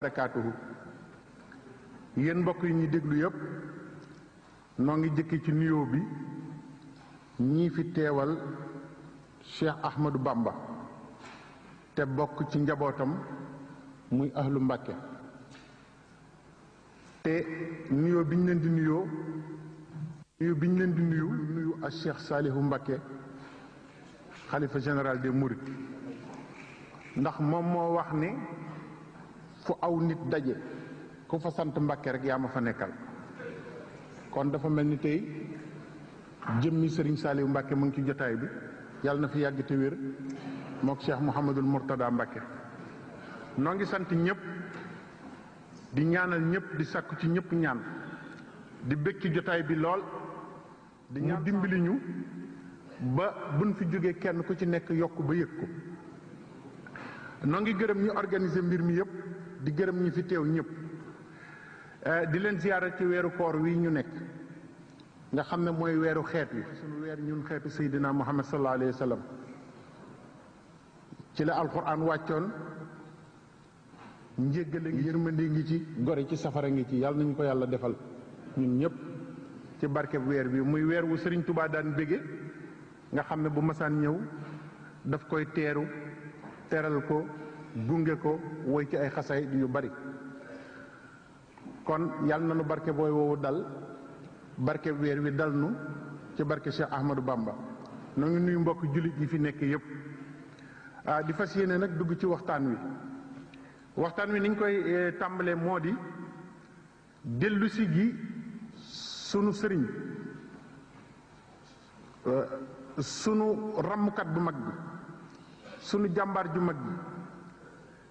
barakaatuhu yéen mbokk yi ñuy déglu yëpp noo ngi jëkki ci nuyoo bi ñii fi teewal Cheikh Ahmadou Bamba te bokk ci njabootam muy ahlu Mbàkke te nuyoo bi ñu leen di nuyu ak Cheikh Salihu Mbàkke xalifa général des Mourides ndax moom moo wax ni fu aw nit daje ku fa sant Mbàkke rek yaa ma fa nekkal kon dafa mel ni tey jëmmi Serigne Saliou Mbàkke mu ngi ci jotaay bi yàlla na fi yàgg te wér mook Cheikh Mouhamadul Mourtada Mbàkke noo ngi sant ñëpp di ñaanal ñëpp di sàkku ci ñëpp ñaan di bëgg ci jotaay bi lool di ñaan dimbali ñu ba buñ fi jógee kenn ku ci nekk yokk ba yëg ko noo ngi gërëm ñu organiser mbir mi yëpp di gërëm ñi fi teew ñëpp di leen ziyaara ci weeru koor wi ñu nekk nga xam ne mooy weeru xeet wi suñu weer ñun xeetu Seydina Muhammad sallallahu alayhi wa sallam ci la alquran wàccoon njéggale ngi yërmande ngi ci gore ci safara ngi ci yàlla nañu ko yàlla defal ñun ñëpp ci barkeb weer bi muy weer wu Sëriñ Tubaa daan bége nga xam ne bu masaan ñëw daf koy teeru teral ko gunge ko woy ci ay xasay yu bari kon yàlla na nu barke booy woowu dal barke weer wi dal nu ci barke Cheikh Ahmadou Bamba noo ngi nuyu mbokk jullit yi fi nekk yépp di fas yéene nag dugg ci waxtaan wi niñ koy tàmbalee moo di dellusi gi sunu sëriñ sunu rammukat bu mag bi sunu jàmbaar ju mag bi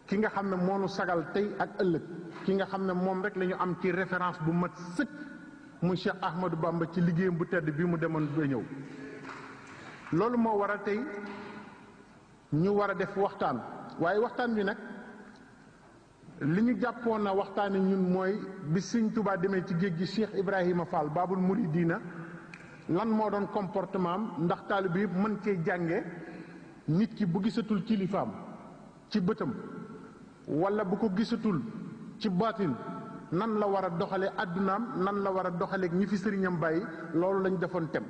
ki nga xam ne moo nu sagal tey ak ëllëg ki nga xam ne moom rek la ñu am ci référence bu mat sëkk muy Cheikh Ahmadou Bamba ci liggéeyam bu tedd bi mu demoon ba ñëw loolu moo waral tey ñu war a def waxtaan waaye waxtaan bi nag li ñu jàppoon na waxtaane ñun mooy bi Sëñ Tuubaa demee ci géej gi Cheikh Ibrahima Fall Baabul Muridiina lan moo doon comportement am ndax taalibe bi mën cee jànge nit ki bu gisatul kilifaam ci bëtam wala bu ko gisatul ci baatin nan la war a doxale àddunaam nan la war a doxale ñi fi sëriñam bàyyi loolu lañ defoon tem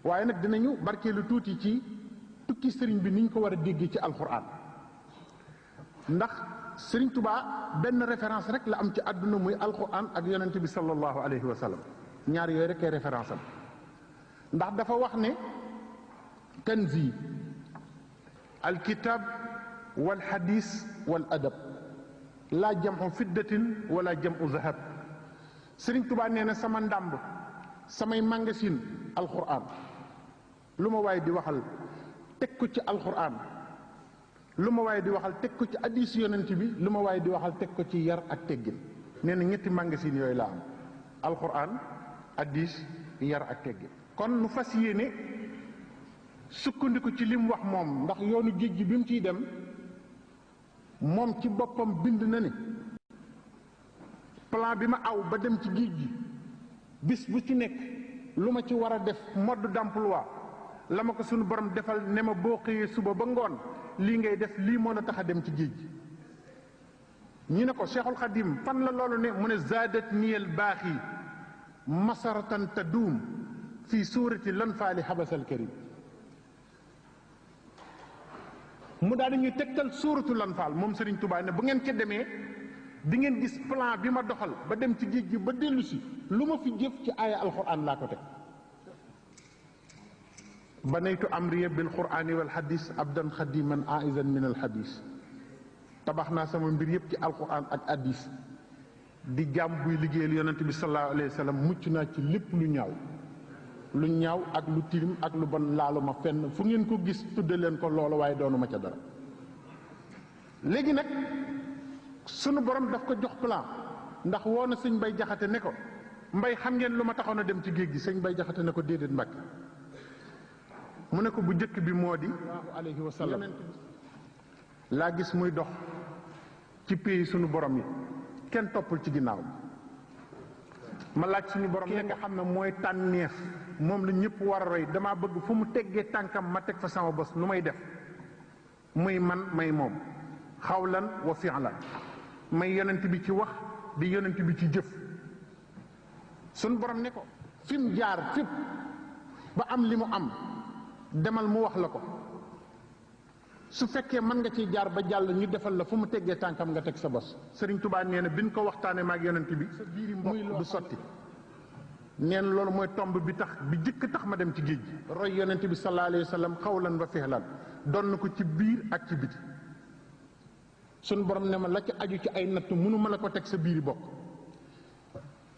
waaye nag dinañu barkeelu tuuti ci tukki sëriñ bi niñ ko war a déggee ci alxuraan ndax sëriñ Tubaa benn référence rek la am ci àdduna muy alxuraan ak yonent bi sallallahu alayhi wa sallam ñaar yooyu rek ay référence am ndax dafa wax ne kanzi alkitab wal hadis wal adab laa jamu fiddatin wala jamu zahab Sëriñ Tubaa nee na sama ndàmb samay magasin alquran lu ma waaye di waxal teg ko ci alquran lu ma waaye di waxal teg ko ci hadiis yonent bi lu ma waaye di waxal teg ko ci yar ak teggin nee na ñetti magasin yooyu la am alquran hadiis yar ak teggin kon nu fas yéene sukkandiku ci li mu wax moom ndax yoonu géej gi bi mu ciy dem moom ci boppam bind na ne plan bi ma aw ba dem ci géej gi bis bu ci nekk lu ma ci war a def mode d'emploi la ma ko sunu borom defal ne ma boo xëyee suba ba ngoon lii ngay def lii moo la tax a dem ci géej gi ñu ne ko Cheikhul Khadim fan la loolu ne mu ne zaadat niyel baax yi masaratan taduum fii suurati lan faali xabasal karim mu daal di ñuy tegtal suuratu lan faal moom Serigne Touba ne bu ngeen ca demee di ngeen gis plan bi ma doxal ba dem ci géej gi ba dellu si lu ma fi jëf ci aaya alquran laa ko teg banaytu amriya bil qurani wal hadis abdan xadiman aizan min al hadis tabax naa sama mbir yëpp ci alquran ak hadis di jaam buy liggéeyal yonent bi sallallahu alayhi wa sallam mucc naa ci lépp lu ñaaw ak lu tilim ak lu bon laalu ma fenn fu ngeen ko gis tudde leen ko loolu waaye doonu ma ca dara léegi nag sunu borom daf ko jox plan ndax woo na sëñ Bay Jaxate ne ko Mbay xam ngeen lu ma taxoon a dem ci géej gi sëñ Bay Jaxate ne ko déedéet Mbàkke mu ne ko bu njëkk bi moo di sallallahu alayhi wa sallam laa gis muy dox ci pays sunu borom yi kenn toppul ci ginnaaw ma laaj suñu borom ne nga xam ne mooy tànneef moom la ñëpp war a roy damaa bëgg fu mu teggee tànkam ma teg fa sama bos nu may def muy man may moom xawlan wa fi'lan may yonent bi ci wax di yonent bi ci jëf. sun borom ne ko fi mu jaar fépp ba am li mu am demal mu wax la ko, su fekkee mën nga ciy jaar ba jàll ñu defal la fu mu teggee tànkam nga teg sa bos. Sëriñ Tuubaa nee na biñ ko waxtaanee maag yonent bi muy du sotti. neen loolu mooy tomb bi tax bi jëkk tax ma dem ci géej gi. roy yonent bi sallallahu alayhi wa sallam xawlan wa fihlan doon na ko ci biir ak ci biti. sun borom ne ma la ci aju ci ay natt mënu ma la ko teg sa biiri bokk.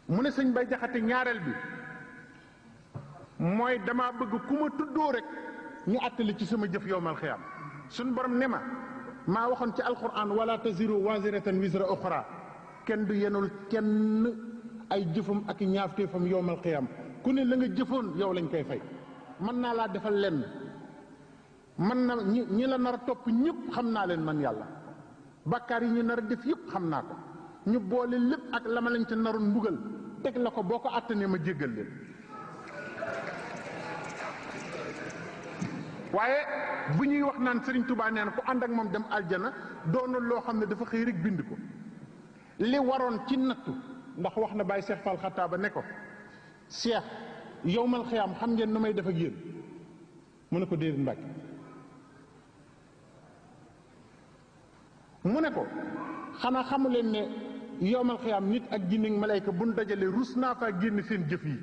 mu ne sëñ Bay Jaxate ñaareel bi mooy dama bëgg ku ma tuddoo rek ñu àttali ci sama jëf yowmal xiyaam. sun borom ne ma maa waxoon ci alquran wala taziru waziratan wisra uxra, kenn du yenul kenn ay jëfam ak ñaafteefam yowmal xiyaam. ku ne la nga jëfoon yow lañ koy fay. mën naa laa defal lenn, man na ñi la nar a topp ñëpp xam naa leen man yàlla. bàkkaar yi ñu nar a def yëpp xam naa ko, ñu boole lépp ak la ma lañ ca naroon mbugal teg la ko boo ko àttanee ma jéggal leen. waaye bu ñuy wax naan Serigne Touba nee na ku ànd ak moom dem aljana doonul loo xam ne dafa xëy rek bind ko. li waroon ci nattu, ndax wax na Baye Cheikh Fall Xataaba ne ko Cheikh yowmal xiyaam xam ngeen nu may def ak yéen, mu ne ko déedéet Mbàkke. mu ne ko xanaa xamu leen ne yowmal xiyaam nit ak jinne ak malayka buñ dajale rus naa faa génn seen jëf yi.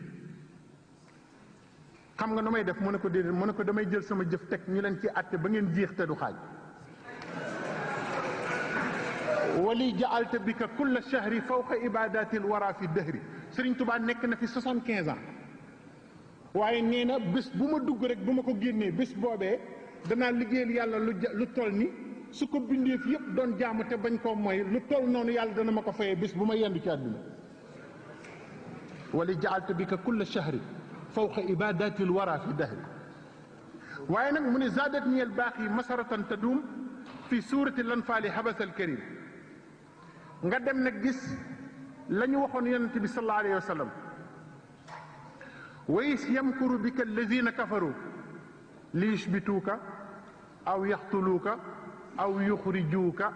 xam nga nu may def mu ne ko déedéet, mu ne ko damay jël sama jëf teg ñu leen ci àtte ba ngeen jeex te du xaaj. wali jaalta bika kulla shahri fawqa ibadatil wara fi dëhri. Sëriñ Tuubaa nekk na fi 75 ans waaye nee na bés bu ma dugg rek bu ma ko génnee bés boobee danaa liggéeyal yàlla lu toll ni su ko bindeef yëpp doon jaamu te bañ koo mooy lu toll noonu yàlla dana ma ko fayee bés bu ma yendu ci àdduna. wali jaalta bika kulla shahri fawqa ibadatil wara fi dahri. waaye nag mu ne zaadat niyel baax yi masaratan tadum fi suurati lanfaali habasal karim. nga dem nag gis la ñu waxoon yonent bi sallallahu alayhi wa sallam wa is yamkuru bika allazina kafaru li yushbituuka aw yaxtuluuka aw yuxrijuuka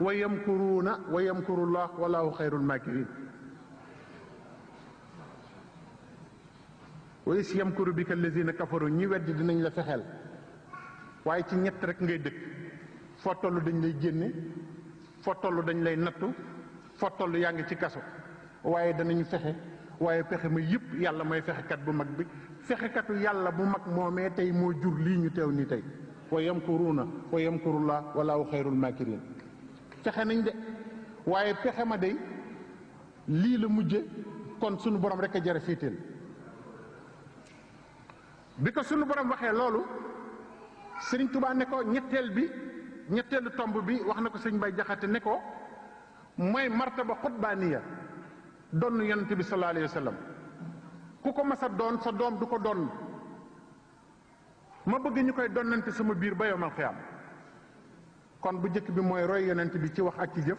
wa yamkuruuna wa yamkurullah wallahu xayrul makirin. wa is yamkuru bika allazina kafaru ñi weddi dinañ la fexeel waaye ci ñett rek ngay dëkk. foo toll dañ lay génne, foo toll dañ lay nattu, foo toll yaa ngi ci kaso. waaye danañu fexe, waaye pexe ma yëpp yàlla mooy fexekat bu mag bi. fexekatu yàlla bu mag moomee tey moo jur lii ñu teew nii tey. wa yamkuruuna wa yamkurullah wallahu xayrul makirin. fexe nañ de waaye pexe ma day lii la mujje, kon sunu borom rek a jare féeteel. bi ko sunu borom waxee loolu Sëriñ Tuubaa ne ko ñetteelu tomb bi wax na ko sëñ Bay Jaxate ne ko mooy martaba xutbaaniya doon yonent bi sallallahu alayhi wa sallam. ku ko mas a doon sa doom du ko doon. ma bëgg ñu koy donnante sama biir ba yawmal xiyaam. kon bu njëkk bi mooy roy yonent bi ci wax ak ci jëf.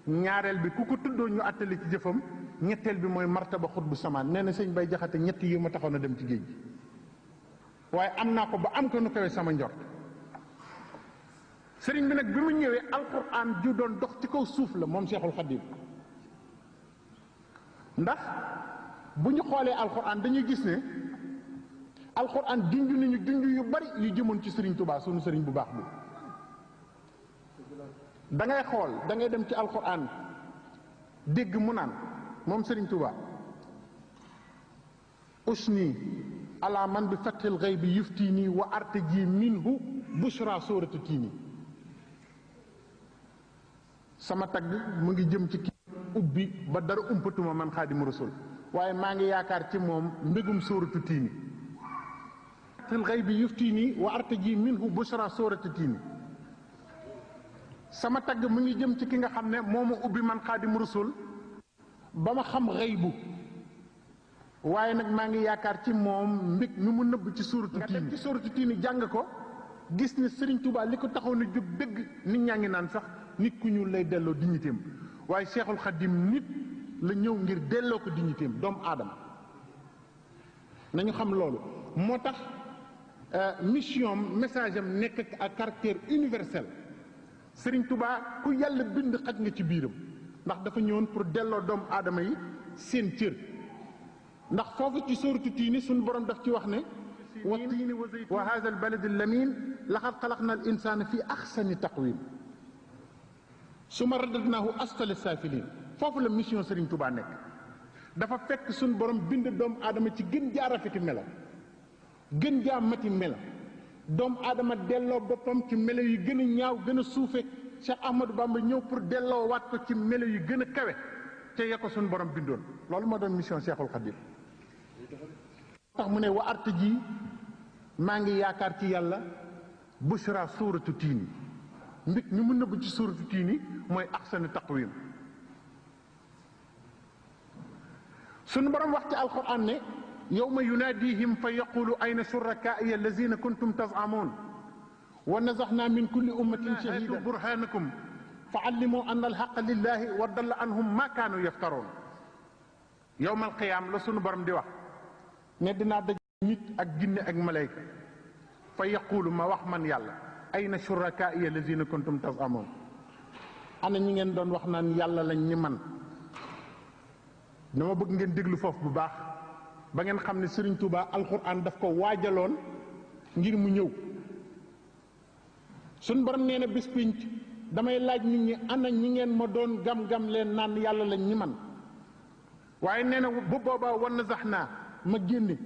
ñaareel bi ku ko tuddoo ñu àttali ci jëfam. ñetteel bi mooy martaba xutbu samaan. nee na sëñ Bay Jaxate ñett yi ma taxoon a dem ci géej gi waaye am naa ko ba am ko nu koy sama njort. sëriñ bi nag bi mu ñëwee alquran ju doon dox ci kaw suuf la moom Cheikhul Khadim. ndax bu ñu xoolee alquran dañuy gis ne alquran junj nañu junj yu bari yu jëmoon ci sëriñ Touba sunu sëriñ bu baax bi. da ngay xool da ngay dem ci alquran dégg mu naan moom sëriñ Touba usni ala man bi fathil ghaybi yuftini wa artaji minhu bushra surati tiini. sama tagg mu ngi jëm ci kii ubbi ba dara umpatuma man Xaadimu Rasul waaye maa ngi yaakaar ci moom mbégum sóoratu tiini. fathil ghaybi yuftini wa artaji minhu bushra surati tiini. sama tagg mu ngi jëm ci ki nga xam ne moo ma ubbi man Xaadimu Rasul ba ma xam xaybu waaye nag maa ngi yaakaar ci moom mbég mi mu nëbb ci suuratu tiini. nga dem ci suuratu tiini jàng ko gis ne Serigne Touba li ko taxaw na jóg dëgg nit ñaa ngi naan sax nit ku ñuul lay delloo dignitéem waaye Cheikhul Khadim nit la ñëw ngir delloo ko dignitéem doomu aadama. nañu xam loolu moo tax mission message am nekk ak caractère universel Sëriñ Tuubaa ku yàlla bind xaj nga ci biiram ndax dafa ñëwoon pour delloo doomu aadama yi seen cër ndax foofu ci suuratu tiini suñu borom daf ci wax ne wa tiini wa haadha al baladi al lamin laqad xalaqna al insana fi axsani taqwim summa radadnaahu asfala saafiliin foofu la mission Sëriñ Tuubaa nekk dafa fekk suñu borom bind doomu aadama ci gën jaa rafeti melo gën jaa mati melo doomu aadama delloo boppam ci melo yu gën a ñaaw gën a suufe Cheikh Ahmadou Bamba ñëw pour delloo waat ko ci melo yu gën a kawe te ya ko suñu borom bindoon loolu moo doon mission Cheikhul Khadim tax mu ne wa art ji maa ngi yaakaar ci yàlla bushra suuratu tiini mbit mi mun na bu ci suuratu tiini mooy axsanu taqwim suñu borom wax ci alquran ne yawma yunaadihim fa yaqulu ayna shurakaaiya allazina kuntum tazamuun wa nazaxna min kulli ummatin shahidan burhanakum fa allimu anna alxaqa lillahi wa dalla anhum ma kaanu yaftaroon yowma alqiyaam la sunu borom di wax ne dinaa daj nit ak jinne ak malayka fa yaqulu ma wax man yàlla ayna shurakaaiya allazina kuntum tazamuun ana ñi ngeen doon wax naan yàlla lañ ni man dama bëgg ngeen déglu foofu bu baax ba ngeen xam ne Sëriñ Tuubaa alxuraan daf ko waajaloon ngir mu ñëw suñ borom nee na bés pinc damay laaj nit ñi ana ñi ngeen ma doon gam-gam leen naan yàlla lañ ñi man waaye nee na bu boobaa wan na sax naa ma génne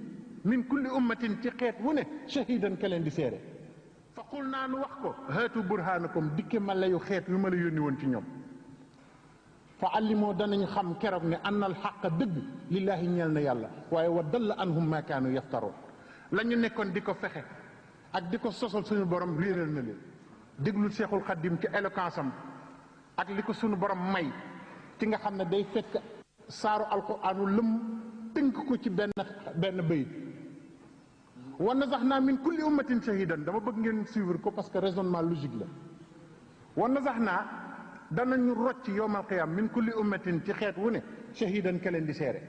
min kulli ummatin ci xeet wu ne shahidan ka leen di seere fa qul naa nu wax ko haatu burhanakum dikke ma layu xeet yu ma la yónni woon ci ñoom fa allimoo danañ xam keroog ne annal xaq dëgg lillaahi ñeel na yàlla waaye wa dalla anhum ma kaanu yaftaroon la ñu nekkoon di ko fexe ak di ko sosal suñu borom réeral na leen déglul Seexul Xaddim ci éloquence am ak li ko suñu borom may ci nga xam ne day fekk saaru alquraanu lëm tënk ko ci benn bayit wa nazaxnaa min kulli ummatin shahidan dama bëgg ngeen suivre ko parce que raisonnement logique la wa nazaxnaa danañu rocc yowmal qiyaam min kulli ummatin ci xeet wu ne shahidan ka leen di seere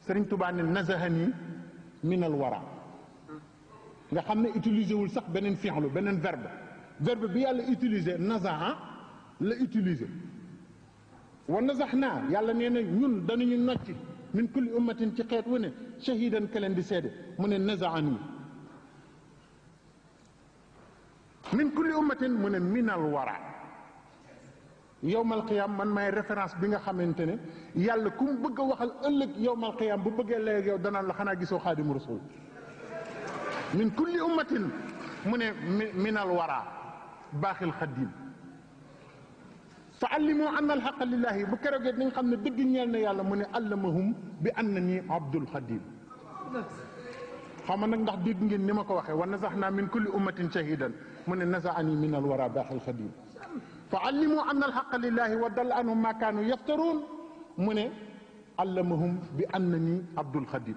Sëriñ Tuubaa ne nazahani min al wara nga xam ne utiliser wul sax beneen fi'lu beneen verbe bi yàlla utiliser nazaha la utiliser wa nazaxnaa yàlla nee na ñun danañu nocci min kulli ummatin ci xeet wu ne shahidan ka leen di seede mu ne nazahani min kulli ummatin mu ne min al wara yowmal qiyaam man may référence bi nga xamante ne yàlla ku mu bëgg a waxal ëllëg yowmal qiyaam bu bëggee léegi yow danaan la xanaa gisoo xaadimu rasul min kulli ummatin mu ne minal wara baaxil xaddim fa allimu anna alxaqa lillahi bu keroogee nañ xam ne dëgg ñeel na yàlla mu ne allamahum bi anna ni abdul xaddim xam nag ndax dégg ngeen ni ma ko waxee wa nazaxna min kulli ummatin shahidan mu ne nazaani minal wara baaxil xaddim fa allimu anna alxaqa lillahi wa dalla anhum ma kaanu yaftaruun mu ne allamahum bi anna ni abdul xaddim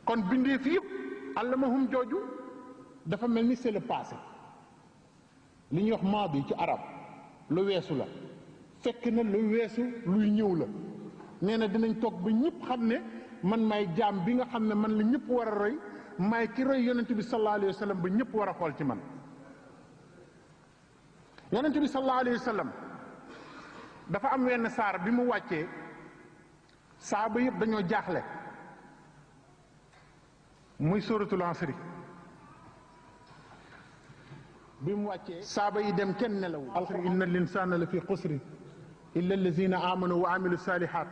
kon bindee fi yëpp allamahum jooju dafa mel ni c'est le passé li ñuy wax maadi ci arab lu weesu la fekk na lu weesu luy ñëw la nee na dinañ toog ba ñëpp xam ne man maay jaam bi nga xam ne man la ñëpp war a roy maay ki roy yonent bi sallallahu alayhi wa sallam ba ñëpp war a xool ci man yonent bi sallallahu alayhi wa sallam dafa am wenn saar bi mu wàccee saaba yëpp dañoo jaaxle muy suratul asri bi mu wàccee saaba yi dem kenn nelawul asri inna al insana la fi xusri illa allazina amanu wa amilu salihat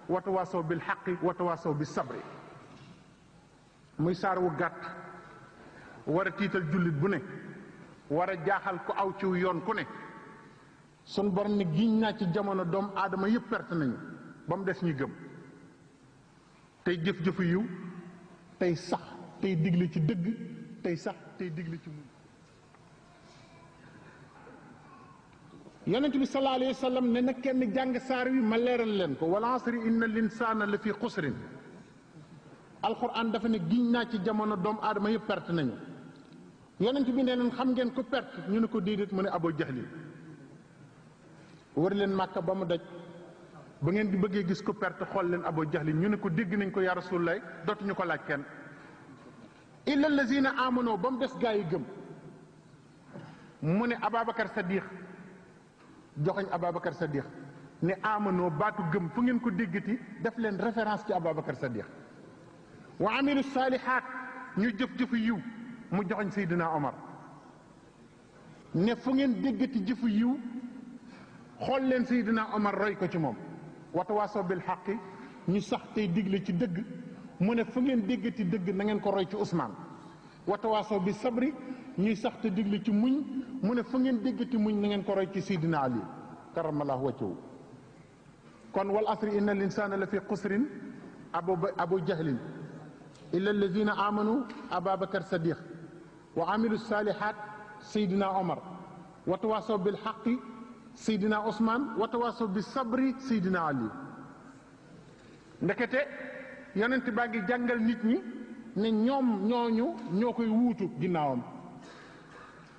wa tawasaw bil xaqi wa tawasaw bis sabri muy saar wu gàtt war a tiital jullit bu ne war a jaaxal ku aw ciw yoon ku ne sun borom ne giñ naa ci jamono doomu aadama yëpp perte nañu ba mu des ñi gëm tey jëf-jëfu yiw tey sax tey digle ci dëgg tey sax tey digle ci muñ yonent bi sallallahu alayhi wa sallam ne na kenn jàng saar wi ma leeral leen ko wal asri inna linsaana la fi xusrin alquran dafa ne giñ naa ci jamono doomu aadama yëpp perte nañu yonent bi ne leen xam ngeen ko perte ñu ne ko déedéet mu ne Abu Jahli wër leen Màkka ba mu daj ba ngeen di bëggee gis ko perte xool leen Abu Jahli ñu ne ko dégg nañ ko yaa Rasulullah dootuñu ko laaj kenn illa allazina amano ba mu des gaa yi gëm mu ne Ababacar Sadiq joxoñ Ababacar Sadiq ne amanoo baatu gëm fu ngeen ko déggati def leen référence ci Ababacar Sadiq wa amilu saalihaat ñu jëf-jëfu yiw mu joxoñ Seydina Omar ne fu ngeen déggati jëfu yiw xool leen Seydina Omar roy ko ci moom watawaasaw bil xaqi ñu sax tey digle ci dëgg mu ne fu ngeen déggati dëgg na ngeen ko roy ci Ousmane watawaasaw bi sabri ñuy sax te digle ci muñ mu ne fu ngeen déggati muñ na ngeen ko roy ci Seydina Ali karamallahu wajhahu kon wal asri inna al insana la fi xusrin abu jahlin illa alladina amanu Ababacar Sadiq wa amilu salihat Seydina Omar watawaasaw bil xaqi Seydina Ousmane watawaasaw bi sabri Seydina Ali ndekete yonent baa ngi jàngal nit ñi ne ñoom ñooñu ñoo koy wuutu ginnaawam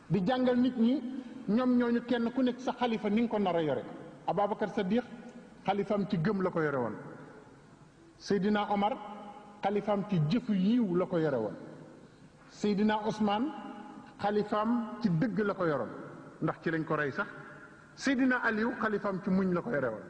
di jàngal nit ñi ñoom ñooñu kenn ku nekk sa xalifa ni nga ko nar a yore Ababacar Sadiq xalifaam ci gëm la ko yore woon Seydina Omar xalifaam ci jëfu yiw la ko yore woon Seydina Ousmane xalifaam ci dëgg la ko yoroon ndax ci lañ ko rey sax Seydina Aliou xalifaam ci muñ la ko yore woon